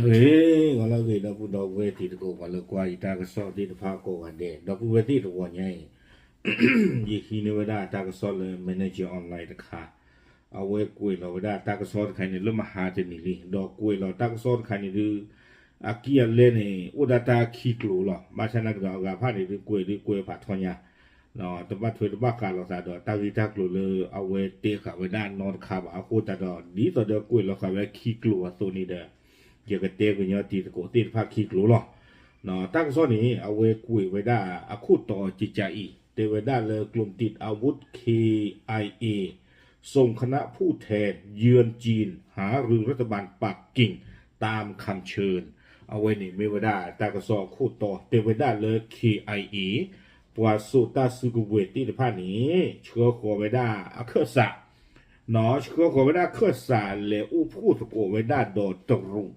ဂ့ၤ ဂီၤလၢအဂ့ၤ ဒီပုၢ်ဒီဝဲၢ်တံၤသကိး ပှၤလၢကွၢ်ယတၢ်ကစီၣ်သ့ၣ်တဖၣ်ကိးဂၤဒဲး ဒီပုၢ်ဝဲၢ်သ့ၣ်တဝီညါအံၤ ယဟံးန့ၢ်ဝဲဒၣ်တၢ်ကစီၣ်လၢ Manager Online တခါ အဝဲကွဲးလီၤဝဲဒၣ်တၢ်ကစီၣ်တခါန့ၣ် လၢမဟါတနံၤလံ ဒီးကွဲးလီၤတၢ်ကစီၣ်တခါန့ၣ်ဒုး အကံၢ်အလဲန့ၣ် အိၣ်ဒၣ်တၢ်ခံကျိၤလီၤ. ဘၣ်ဆၣ်နာ်က့ဒီးအဂၤတဖၣ်န့ၣ်ဒုး ကွဲးဒုးကွဲးဖးထီညါ တဘၣ်ထွဲတဘၣ်ဃးလိာ်သးဒီးတၢ်ဂ့ၢ်တၢ်ကျိၤလၢအဝဲတဲဃာ်ဝဲဒၣ်နီတခါဘၣ်. အဃိသတးဒီး ဒ်သိးဒီးကွဲးလီၤဃာ်ဝဲခံကျိၤအသိးန့ၣ်ဒီး ယကတဲကညီတံၤသကိးသ့ၣ်တဖၣ်ခံကျိၤလီၤ. တၢ်ကစီၣ်န့ၣ် အဝဲကွဲးဝဲဒၣ်အခိၣ်တီကကးအံၤ တဲဝဲဒၣ်လၢ กลุ่มติดอาวุธ เคไอเอ ส่งคณะผู้แทนเยือนจีน หารือรัฐบาลปักกิ่ง ตามคำเชิญ အဝဲန့ၣ်မ့ၢ်ဝဲဒၣ်တၢ်ကစီၣ်အခိၣ်တီ တဲဝဲဒၣ်လၢ เคไอเอ ပှၤစိာ်တၢ်စုကဝဲၤသ့ၣ်တဖၣ်န့ၣ် ဆှၢဃီၤဝဲဒၣ်အခၢၣ်စး ဆှၢဃီၤဝဲဒၣ်အခၢၣ်စး လဲၤအိၣ်ဖှိၣ်သကိးဝဲဒၣ်ဒီးတရူး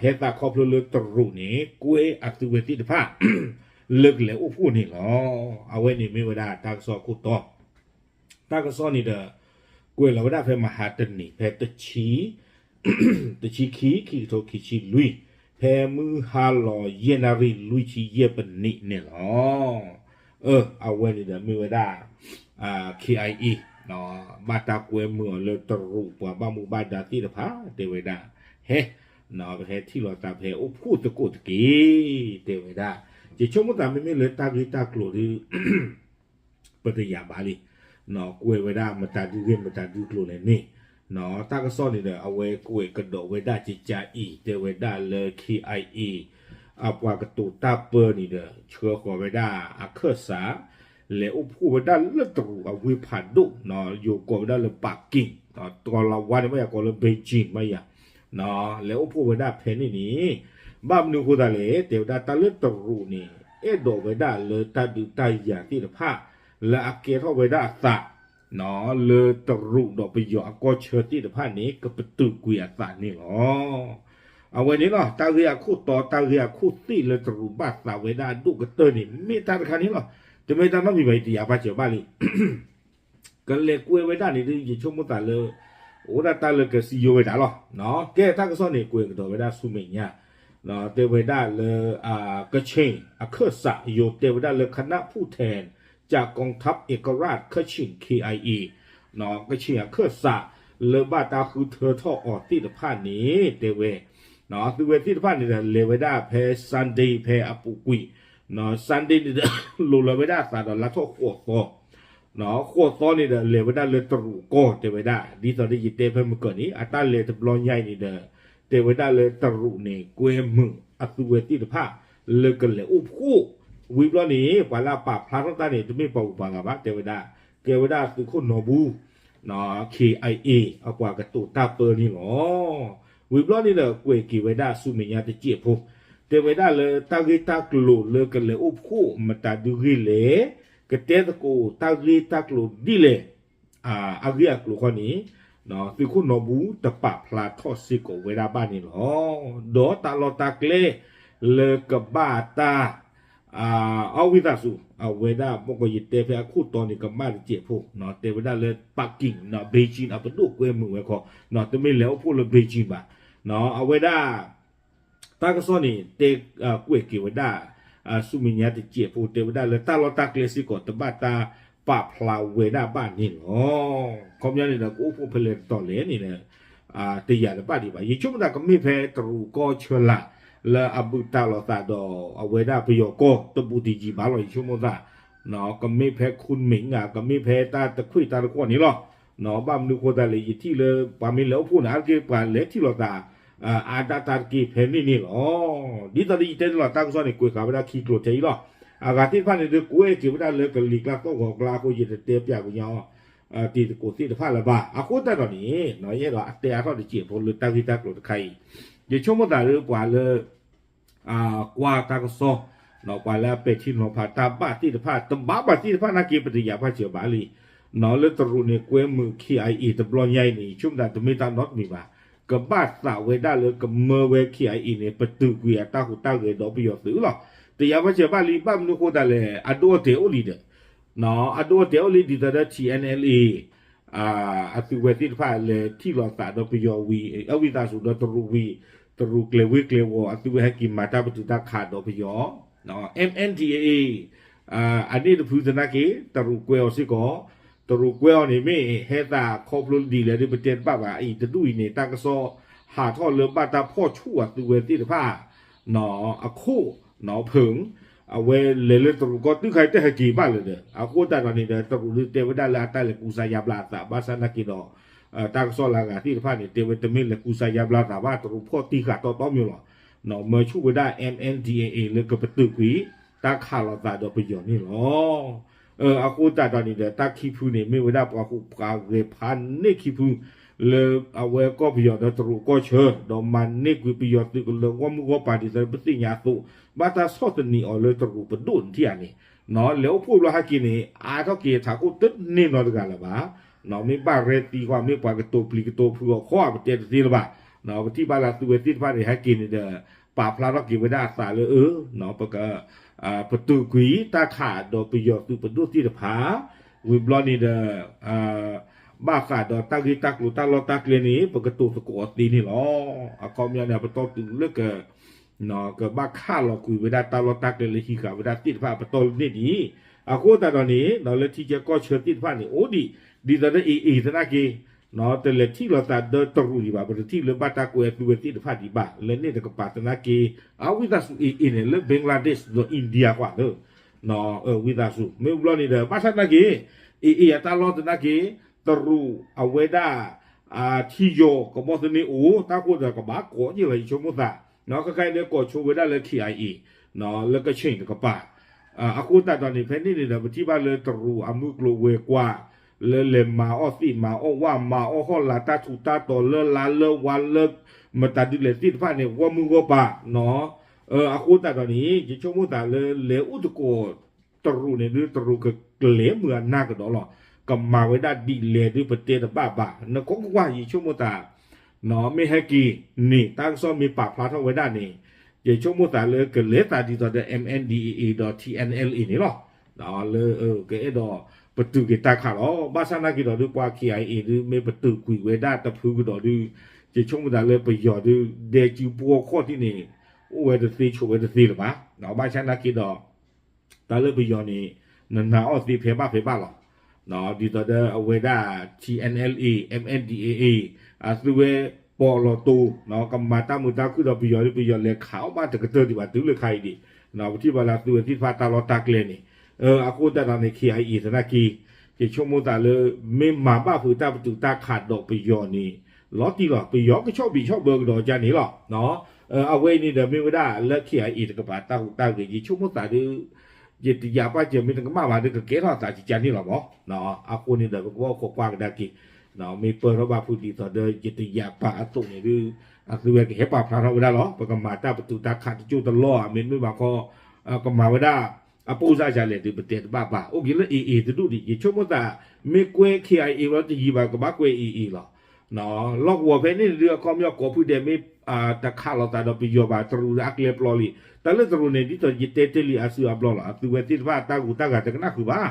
ဟဲသးခီဖျိလၢတရူးန့ၣ် ကွဲအသုဝဲသ့ၣ်တဖၣ် လၢကလဲၤအိၣ်ဖှိၣ်န့ၣ်လီၤ. အဝဲန့ၣ်မ့ၢ်ဝဲဒၣ်တၢ်ကစီၣ်အခိၣ်တီ တၢ်ကစီၣ်န့ၣ်ဒီး ကွဲးလီၤဝဲဒၣ်ဖဲမဟါတနံၤ ဖဲတဆံ တဆံခံ ခံကထိခံဆံလွံၢ် ဖဲမုၢ်ဟါလီၤယဲၢ်နၣ်ရံၣ်လွံၢ်ဆံယဲၢ်ပနံးန့ၣ်လီၤ. အဝဲန့ၣ်ဒီးမ့ၢ်ဝဲဒၣ် เคไอเอ ဘၣ်တၢ်ကွဲမုာ်အီၤလၢတရူးပှၤဘၣ်မူဘၣ်ဒါသ့ၣ်တဖၣ် တဲဝဲဒၣ် ဟဲ ပဟဲထံၣ်လိာ်သး ပဟဲအိၣ်ဖှိၣ်သကိးတက့ၢ် တဲဝဲဒၣ်. ယဆိကမိၣ်သးမ့မ့ၢ်လၢတၢ်ဂ့ၢ်တၢ်ကျိၤဒုး ပတယာ်ဘၣ်လံ. ကွဲးဝဲဒၣ်မတၤဒုဂ့ၢ်မတၤဒုကျိၤလဲၣ်န့ၣ် တၢ်ကစီၣ်န့ၣ်ဒီး အဝဲကွဲးကဒီးဝဲဒၣ်ကကးအံၤ တဲဝဲဒၣ်လၢ เคไอเอ အပှၤကတိၤတၢ်ပၢန့ၣ်ဒီး ဆှၢဃီၤဝဲဒၣ်အခၢၣ်စး လဲၤအိၣ်ဖှိၣ်ဝဲဒၣ်လၢတရူးအဝ့ၢ်ဖးဒိၣ် ယိၤကိးဝဲဒၣ်လၢ ပးက့ၣ် တလၤဝါန့ၣ် မ့ၢ်ယၤကိးလၢ ဘ့ကၠ့ၣ် မ့ၢ်ယၤ လဲၤအိၣ်ဖှိၣ်ဝဲဒၣ်ဖဲန့ၣ်န့ၣ် ဘၣ်မနုၤအဃိသတးလဲၣ် တဲဝဲဒၣ်တၢ်လၢတရူးန့ၣ် အဲၣ်ဒိးဝဲဒၣ်လၢတၢ်ဒုးတၢ်ယၤသ့ၣ်တဖၣ် လၢအကဲထီၣ်ဝဲဒၣ်အသး လၢတရူးဒီးပယီၤအကီၢ်ဆၢသ့ၣ်တဖၣ်န့ၣ် ကပတုာ်ကွံာ်အသးန့ၣ်လီၤ. အဝဲန့ၣ်လီၤ တၢ်ဂ့ၢ်အခိၣ်တီ တၢ်ဂ့ၢ်အခိၣ်သ့ၣ်လၢတရူးဘၣ်သးဝဲဒၣ်အဒိၣ်ကတၢၢ်န့ၣ် မ့ၢ်တၢ်တခါန့ၣ်လီၤ. တမ့ၢ်တၢ်နီတမံၤဘၣ် ယတယာ်ပာ်စၢၤဘၣ်လံ ကလဲၤကွဲးဝဲဒၣ်န့ၣ်ဒုး ယဆိကမိၣ်သးလၢ အိၣ်ဒၣ်တၢ်လၢကစံယိဝဲဒၣ်လီၤ. ကဲတၢ်ကစီၣ်န့ၣ် ကွဲးကဒီးဝဲဒၣ်ဆူမဲာ်ညါ တဲဝဲဒၣ်လၢ ကခ့ၣ်အခၢၣ်စး ယိၤတဲဝဲဒၣ်လၢ คณะผู้แทนจากกองทัพเอกราช เคไอเอ ကခ့ၣ်အခၢၣ်စး လၢဘၣ်တၢ်ဃုထၢထီၣ်အီၤသ့ၣ်တဖၣ်န့ၣ် တဲဝဲ သုဝဲသ့ၣ်တဖၣ်န့ၣ်ဒီး လဲၤဝဲဒၣ်ဖဲ Sunday ဖဲအပူၤကွံာ် Sunday န့ၣ်ဒီး လိၤလီၤဝဲဒၣ်အသးဒီးလါထီၣ်ဃိးသီ ဃိးသီန့ၣ်ဒီး လဲၤဝဲဒၣ်လၢတရူးကီၢ် တဲဝဲဒၣ် ဒ်သိးဒီးယတဲဖဲမုၢ်ကၢၢ်န့ၣ် အတၢ်လဲၤတဘျီညါအံၤန့ၣ်ဒီး တဲဝဲဒၣ်လၢတရူးန့ၣ် ကွဲမုာ်အသုဝဲသ့ၣ်တဖၣ် လၢကလဲၤအိၣ်ဖှိၣ် ဝံၤဘျီန့ၣ် ပှၤလၢအပာ်ဖျါထီၣ်တၢ်န့ၣ် တမ့ၢ်ပှၤဂုၤပှၤဂၤဘၣ် တဲဝဲဒၣ် ကဲဝဲဒၣ်သုးခိၣ်နီၢ်ဘူ เคไอเอ အပှၤကတိၤတၢ်ပၢန့ၣ်လီၤ. ဝံၤဘျီန့ၣ်ဒီး ကွဲးက့ၤဝဲဒၣ်ဆူမဲာ်ညါတစဲးဖိ တဲဝဲဒၣ်လၢတၢ်ဂ့ၢ်တၢ်ကျိၤလၢကလဲၤအိၣ်ဖှိၣ်မတၤဒုဂ့ၢ်လဲၣ် ကတဲသကိးတၢ်ဂ့ၢ်တၢ်ကျိၤဒ်လဲၣ် အဂ့ၢ်အကျိၤခီန့ၣ် သုးခိၣ်နီၢ်ဘူတပာ်ဖျါထီၣ်စ့ၢ်ကီးဝဲဒၣ်ဘၣ်န့ၣ်လီၤ. ဒီးတၢ်လီၢ်တၢ်ကျဲ လၢကဘၣ်တၢ် အဝံသးစူၤ အဝဲဒၣ် ဘၣ်ကီးယတဲဖဲအခိၣ်တီန့ၣ် ကဘၣ်တစဲးဖိ တဲဝဲဒၣ်လၢ ပးက့ၣ် ဘ့ကၠ့ၣ် အပဒိၣ်ကွဲမုာ်ဝဲခီ တမ့ၢ်လဲၤအိၣ်ဖှိၣ်လၢဘ့ကၠ့ၣ်ဘၣ် အဝဲဒၣ် တၢ်ကစီၣ်န့ၣ် တဲ ကွဲးက့ၤဝဲဒၣ် ဆူမဲာ်ညါတစဲးဖိ တဲဝဲဒၣ်လၢတၢ်လီၢ်တၢ်ကျဲစ့ၢ်ကီး တဘၣ်တၢ်ပာ်ဖျါဝဲဒၣ်ဘၣ်န့ၣ်လီၤ. ခီပညီန့ၣ်ဒီး ကအိၣ်ဖှိၣ်ဖဲလဲၣ်တတီၤလဲၣ်န့ၣ် တယာ်တဘၣ်ဒံးဘၣ်. ယဆိကမိၣ်သးကမ့ၢ်ဖဲတရူးကီၢ်ဆၢလာ် လၢအဘူးတၢ်လိာ်သးဒီး အဝဲဒၣ်ပယီၤကီၢ်တဘူးတယံၤဘၣ်လီၤ ယဆိကမိၣ်သး ကမ့ၢ်ဖဲခူမ့ၣ် ကမ့ၢ်ဖဲတၢ်တခွံၣ်တၢ်တကွီၢ်န့ၣ်လီၤ. ဘၣ်မနုၤဃိသတးလဲၣ် ယထံၣ်လၢ ပှၤမ့ၢ်လဲၤအိၣ်ဖှိၣ်န့ၣ် အါတက့ၢ်ပှၤလဲၤထံၣ်လိာ်သး အါဒၣ်တၢ်တက့ၢ်ဖဲန့ၣ်န့ၣ်လီၤ. ဒ်သိးဒီးယတဲန့ၣ်လီၤ တၢ်ကစီၣ်န့ၣ် ကွဲးဃာ်ဝဲဒၣ်ခံကျိၤထဲအံၤလီၤ. အဂၤသ့ၣ်တဖၣ်န့ၣ်ဒီး ကွဲးက့ၤဝဲဒၣ်လၢကလံၤကျါသီၣ်ဂီၤကျါအဃိ ယတတဲပျးကညီ တံၤသကိးသ့ၣ်တဖၣ်လၢၤဘၣ်. အဃိသတးဒီးန့ၣ် ယအဲၣ်ဒိးအတဲအါထီၣ်တစဲးဖိလၢတၢ်ဂ့ၢ်တၢ်ကျိၤတခါအံၤ ယဆိကမိၣ်သးလၢပှၤလၢ ကွၢ်တၢ်ကစီၣ် ပှၤလၢအပဲာ်ထံနီၤဖးတၢ်ဘၣ်သ့ၣ်တဖၣ် တဘၣ်ဘၣ်သ့ၣ်တဖၣ်နာ်က့ ပတယာ်ဘၣ်စၢၤဘၣ်လံ. လၢတရူးန့ၣ် ကွဲမုာ် เคไอเอ တဘျီညါအံၤန့ၣ် ယဆိကမိၣ်သးတမ့ၢ်တၢ်နီတမံၤဘၣ်. ကဘၣ်သးဝဲဒၣ်လၢကမၢဝဲ เคไอเอ န့ၣ် ပတုာ်ကွံာ်အတၢ်ဟူးတၢ်ဂဲၤဒီးပယီၤသုးလီၤ. တယာ်ဘၣ်စၢၤဘၣ်လံ ဘၣ်မနုၤဃိသတးလဲၣ် အဒိအတဲာ်အိၣ်လံဒီး အဒိအတဲာ်အိၣ်လံဒ်သိးဒီး TNLA အသုးဝဲသ့ၣ်တဖၣ်လဲၤထံၣ်လိာ်သးဒီးပယီၤဝံၤ အဝံသးစူၤဒီးတရူးဝံၤ တရူးကျဲၤဝ့ကျဲၤဝီၤ အသုဝဲဟဲက့ၤမၤတၢ်ပတုာ်တၢ်ခးဒီးပယီၤ MNDAA အန့ၣ်တဖုသနာ်က့ တရူးကွဲအီၤစ့ၢ်ကီး, တရူးကွဲအီၤန့ၣ်မ့ၢ်ဟဲသးခီဖျိဒ်လဲၣ်ဒ်ပတဲတဘၣ်ဘၣ် အံၤတဒူၣ်အံၤန့ၣ် တၢ်ကစီၣ်ဟးထီၣ်လၢဘၣ်တၢ်ဖီၣ်ဆူၣ်အသုဝဲသ့ၣ်တဖၣ် အခိၣ် ဖု အဝဲလဲၤလၢတရူးကီၢ်တုၤခါအံၤတဟဲက့ၤဘၣ်လၢၤဒီး အဃိသတးဒီးန့ၣ်ဒီး တရူးဒုးတဲဝဲဒၣ်လၢအတၢ်လဲၤကူစါယါဘျါအသး ဘၣ်ဆၣ်သနာ်က့ဒီး တၢ်ကစီၣ်လၢအဂၤသ့ၣ်တဖၣ်န့ၣ် တဲဝဲတမ့ၢ်လဲၤကူစါယါဘျါအသးဘၣ် တရူးဖီၣ်တံၢ်ဃာ်တီတီမ့ၢ်လီၤ. မၢဆူၣ်ဝဲဒၣ် MNDAA လၢကပတုာ်ကွံာ် တၢ်ခးလိာ်သးဒီးပယီၤန့ၣ်လီၤ. အဃိသတးဒီးန့ၣ်ဒီး တၢ်ခံဖုန့ၣ် မ့ၢ်ဝဲဒၣ်ပှၤဟူးပှၤဂဲၤဖးန့ၢ်ခံဖု လၢအဝဲကီၢ်ပယီၤဒီးတရူးကီၢ်ဆၢ ဒီးမၤန့ၢ်ကွံာ်ပယီၤသုးကလၢၤဂီၢ်မုၢ်ဂီၢ်ပၤဒ်သိးပသ့ၣ်ညါအသိး ဘၣ်တၢ်ဆီၣ်သနံးအီၤလၢတရူးပဒိၣ်န့ၣ်ထံၣ်ဧါန့ၣ် လဲၤအိၣ်ဖှိၣ်ဘျီဟဲက့ၤန့ၣ် အါထီၣ်က့ၤထးခိၣ်တန့ၢ်နီတဂၤလၢၤဘၣ်. မ့ၢ်ဘၣ်ရဲသံကွၢ် မ့ၢ်ပှၤကတိၤပျံၤကတိၤဖုးအီၤခီ ပတဲတသ့လၢၤဘၣ်. ပထံၣ်ဘၣ်လၢသုဝဲသ့ၣ်တဖၣ်န့ၣ် ဟဲက့ၤန့ၣ်ဒီး ပာ်ဖျါထီၣ်က့ၤဝဲဒၣ်အသးလၢအ ပက ပတုာ်ကွံာ်တၢ်ခးဒီးပယီၤသုးပဒိၣ်သ့ၣ်တဖၣ် ဝံၤဘျီန့ၣ်ဒီး ဘၣ်ဃးဒီးတၢ်ဂ့ၢ်တၢ်ကျိၤတၢ်လီၢ်တၢ်ကျဲန့ၣ် ပကတိၤသကိးအီၤသ့န့ၣ်လီၤ. အခီပညီန့ၣ် ပတီၢ်တုၤလၢက ကဘၣ်ခးလီၤကွံာ်ဝဲဒၣ်တၢ်လီၢ်တၢ်ကျဲလၢဟံးဃာ်ဝဲဒၣ်သ့ၣ်တဖၣ်ပတီၢ်လၢန့ၣ်ဒံး အဃိသတးဒီးန့ၣ် လၢထံဆၢကီၢ်ဆၢသ့ၣ်တဖၣ်န့ၣ် အိၣ်ဒံး ဒ်သိးဒီး AA သနာ်က့ တလဲၤထံၣ်လိာ်သးဒီးတရူးဒံးဘၣ် ပတထံၣ်လၢဘၣ်တၢ်ကွဲးအသုဝဲသ့ၣ်တဖၣ်ဒံးဘၣ် လၢန့ၣ်တကပၤသနာ်က့ အဝံသးစူၤ AA န့ၣ် လၢ Bangladesh ဒီး India ကွၢ်သၢ ဝံသးစူၤ မ့ၢ်ဘျီန့ၣ်ဒီး ဘၣ်ဆၣ်သနာ်က့ AA အတၢ်လီၢ်သနာ်က့ တရူးအဝဲဒၣ် ထံယီၤကဘီသန့အိၣ် တၢ်ဃိဒီးကဘၣ်ကိးက့ၤလီၤ ယဆိကမိၣ်သး ခဲခါအံၤလၢကိးဆိဝဲဒၣ်လၢ KIA လၢကဆ့ၣ်တကပၤ အဃိသတးဒီးန့ၣ် ဖဲန့ၣ်န့ၣ်ဒီး ပထံၣ်ဘၣ်လၢတရူးအမုၢ်ကျိၤဝဲၤကွာ် လၢလဲၤမၤအီၣ်သ့ၣ်မၤအီၣ်ဝၣ် မၤအီၣ်ဟီၣ်လာ်တၢ်ထူးတၢ်တီၤလၢလါလၢဝါလၢ မတၤဒုးလဲၣ်သ့ၣ်တဖၣ်န့ၣ် ဂီၢ်မုၢ်ဂီၢ်ပၤ အဃိသတးဒီးန့ၣ် ယဆိကမိၣ်သးလၢလဲၤအိၣ်သကိးတရူးန့ၣ်ဒုး တရူးကကျဲၤမုာ်အနၢ်ကဒီးလီၤ. ကမၤဝဲဒၣ်ဒ်လဲၣ်ဒုးပတဲတဘၣ်ဘၣ် နကွၢ်ကွၢ်ကွၢ် ယဆိကမိၣ်သး မ့ၢ်ဟဲက့ၤန့ၣ် တၢ်ကစီၣ်မ့ၢ်ပာ်ဖျါထီၣ်ဝဲဒၣ်န့ၣ် ယဆိကမိၣ်သးလၢကလဲၤသးဒ်သိးဒီး MNDAA ဒီး TNLA န့ၣ်လီၤ. လၢကအဲၣ်ဒိးပတုာ်က့ၤတၢ်ခးလီၤ. ဘၣ်ဆၣ်သနာ်က့ဒီးဒုး ပှၤ KIA ဒုး မ့ၢ်ပတုာ်ကွံာ်ဝဲဒၣ်တဖုကဒီးဒုး ယဆိကမိၣ်သးလၢပယီၤဒုး ဒဲကၠူပှီၢ်ခီၣ်ထံးန့ၣ် အိၣ်ဝဲတသ့ဆိးဝဲတသ့လၢၤဘၣ်. ဘၣ်ဆၣ်သနာ်က့ဒီး တၢ်လၢပယီၤန့ၣ် နနာ်အီၤသ့ဖဲဘၣ်ဖဲဘၣ်လီၤ. ဒ်သိးဒီးအဝဲဒၣ် TNLA MNDAA အသုဝဲပီးလီၤတိၤ ကမၤတၢ်မုာ်တၢ်ခုၣ်ဒီးပယီၤဒုး ပယီၤလဲၤခးအီၣ်ဘၣ်တကတၢၢ်ဒံးဘၣ်တုၤလၢခါအံၤဒံး ပထံၣ်ဘၣ်လၢသုဝဲသ့ၣ်တဖၣ်တၢ်လီၢ်တၢ်ကျဲန့ၣ် အဃိသတးဒီးန့ၣ် KIA သနာ်က့ ယဆိကမိၣ်သးလၢ မ့ၢ်မၤဘၣ်ဖုးတၢ်ပတုာ်တၢ်ခးဒီးပယီၤန့ၣ် လီၤတံၢ်လီၤ ပယီၤကဆီၣ်ဘံးဆီၣ်ဘၢကဒီးကန့ၣ်လီၤ. အဝဲအံၤန့ၣ်ဒီးမ့ၢ်ဝဲဒၣ်လၢ KIA တကပၤတၢ်ဟူးတၢ်ဂဲၤ ယဆိကမိၣ်သးဒုး ယတယာ်ပာ်စၢၤမ့ၢ်တကမၣ်ဘၣ်ဒီးကကဲထီၣ်သးကကန့ၣ်လီၤမး. အဃိန့ၣ်ဒီး ပကဘၣ်ခိးကွၢ်ကဒါက့ၤ မ့ၢ်ပၢၢ်ထီၣ်ဘၣ်ဖုးဒ်သိးဒီး ယတယာ်ပာ်အသိးန့ၣ်ဒုး အသုဝဲကဟဲပာ်ဖျါထီၣ်ဝဲဒၣ်လီၤ. ပကမၤတၢ်ပတုာ်တၢ်ခးတကၠိၢ်တလီၢ်ဧါ မ့တမ့ၢ်ဘၣ်ခီ ကမၤဝဲဒၣ် အပိၢ်စၢ်ယၤလဲၣ်ဒုး ပတဲတဘၣ်ဘၣ်. အိၣ်က့ၤလၢ AA တဒူၣ်ဒံး ယဆိကမိၣ်သး မ့ၢ်ကွဲ KIA လီၤတယံၤဘၣ် ကဘၣ်ကွဲ AA လီၤ. လီၢ်ကဝီၤဖဲန့ၣ်ဒုး အခီပညီကိးဖုဒဲးမ့ၢ် တခးလိာ်သးဒီးပယီၤဘၣ် တရူးဒီးအကျဲပျီလံ. တၢ်လၢတရူးန့ၣ် ဒ်သိးယတဲတ့ၢ်လံအစုအဘျီလီၤ. အသုဝဲသ့ၣ်တဖၣ်တၢ်ဂူာ်တၢ်ဂၤတကနၣ်ဃုာ်ဘၣ်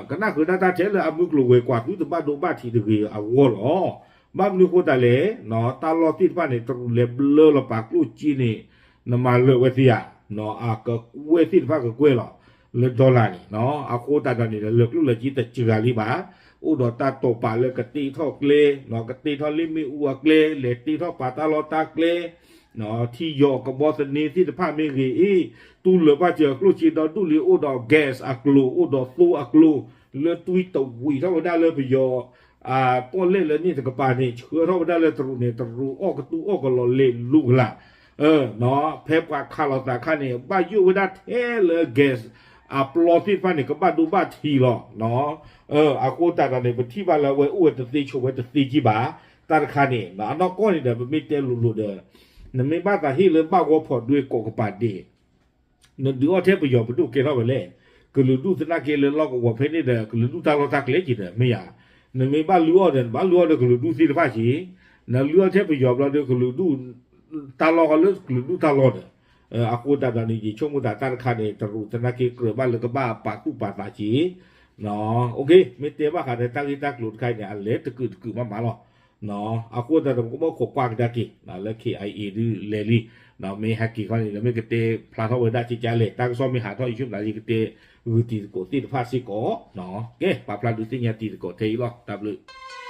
ကနၣ်ဃုာ်ဒၣ်တၢ်ထဲလၢအမုၢ်ကျိၤဝဲၤကွာ်သုတဘၣ်ဒိဘၣ်ထံးတဂ့ၤအဂီၢ်လီၤ. ဘၣ်မနုၤအဃိသတးလဲၣ် တၢ်လီၢ်သ့ၣ်တဖၣ်န့ၣ် တရူးလဲၤဘျၢလီၤပာ်ကျိၣ်စ့န့ၣ် နမၤလၢာ်ဝဲသ့ဧါ. အကကွဲၢ်သ့ၣ်တဖၣ်ကကွဲၢ်လီၤ လၢ dollar န့ၣ် အဃိသတးဒီးန့ၣ်ဒီး လၢာ်ကျိၣ်လၢာ်စ့တစှၤလံဘၣ်. အိၣ်ဒီးတၢ်တိာ်ပာ်လၢကတ့ထီၣ်ကျဲ ကတ့ထီၣ်လ့ၣ်မ့ၣ်အူအကျဲ လဲၤတ့ထီၣ်ပာ်တၢ်လီၢ်တၢ်ကျဲ ထံယီၤကဘီသန့သ့ၣ်တဖၣ်မ့ၢ်ဂ့ၤ အ့ၣ် တူၢ်လၢာ်ဘၣ်စၢၤကျိၣ်စ့ဒီဒူၣ်လံ အိၣ်ဒီး gas အကျိၤ အိၣ်ဒီးသိအကျိၤ လၢတွံတဝံးထီၣ်ဝဲဒၣ်လၢပယီၤ ပီၣ်လဲၣ်လၢန့ၣ်တကပၤန့ၣ် ဆှၢထီၣ်ဝဲဒၣ်လၢတရူးန့ၣ် တရူးအီၣ်ကသူအီၣ်ကလီၤလဲၤလူၤကလာ် ဖဲပှၤခးလိာ်သးခါန့ၣ် ဘၣ်ယိၣ်ဝဲဒၣ်ထဲလၢ gas အပျီသ့ၣ်တဖၣ်န့ၣ် ကဘၣ်ဒိဘၣ်ထံးလီၤ. အဃိသတးဒီးန့ၣ် ပထံၣ်ဘၣ်လၢအဝဲအိၣ်ဝဲတသ့ဆိးဝဲတသ့ကံဘၣ် တၢ်တခါန့ၣ် အနီၢ်ကီၢ်န့ၣ်ဒီး ပမ့ၢ်တဲလိၤလိၤဒီး နမ့ၢ်ဘၣ်သးဟ့ၣ်လၢဘၣ်ဂီၢ်ဖီၣ်ဒွဲကိးကပၤဒဲး နဒုးအီၣ်ထဲပယီၤပဒိၣ်ကဲထီၣ်ဝဲလဲၣ်. ကလုာ်ဒူၣ်သနာ်က့လၢလီၢ်ကဝီၤဖဲန့ၣ်ဒီး ကလုာ်ဒူၣ်တၢ်လီၢ်တၢ်ကျဲက့ၤဒီး မ့ၢ်ယၤ နမ့ၢ်ဘၣ်လုၢ်အီၣ်ဒီး နဘၣ်လုၢ်အီၣ်ဒီးကလုာ်ဒူၣ်သ့ၣ်တဖၣ်က့ၤ နလုၢ်အီၣ်ထဲပယီၤဘျီဒီး ကလုာ်ဒူၣ်တၢ်လီၢ်ဃီလၢကလုာ်ဒူၣ်တၢ်လီၢ်ဒီး အဃိသတးဒီးန့ၣ် ယဆိကမိၣ်သးတၢ်တခါန့ၣ် တရူးသနာ်က့ကြၢးဘၣ်လၢကဘၣ်ပာ်သူၣ်ပာ်သးက့ၤ မ့ၢ်တဲဘၣ်ဃးဒီးတၢ်ဂ့ၢ်တၢ်ကျိၤတခါအံၤန့ၣ် အလဲၤတကုာ်တကုာ်မးမးလီၤ. အဃိသတးဒီး ပကဘၣ်ခိးကွၢ်ကဒါက့ၤ လၢ K I A ဒုးလဲၤလံ, မ့ၢ်ဟဲက့ၤခီန့ၣ်ဒီး မ့ၢ်ကတဲဖျါထီၣ်ဝဲဒၣ်ကကလဲၣ်, တၢ်ကစီၣ်မ့ၢ်ဟးထီၣ် ယဆိကမိၣ် ယကတဲဂုာ်တံၤသကိးသ့ၣ်တဖၣ်စ့ၢ်ကီး, ကဲ ပာ်ဖျါဒုးသ့ၣ်ညါတံၤသကိးထဲအံၤလီၤ. တၢ်ဘျုး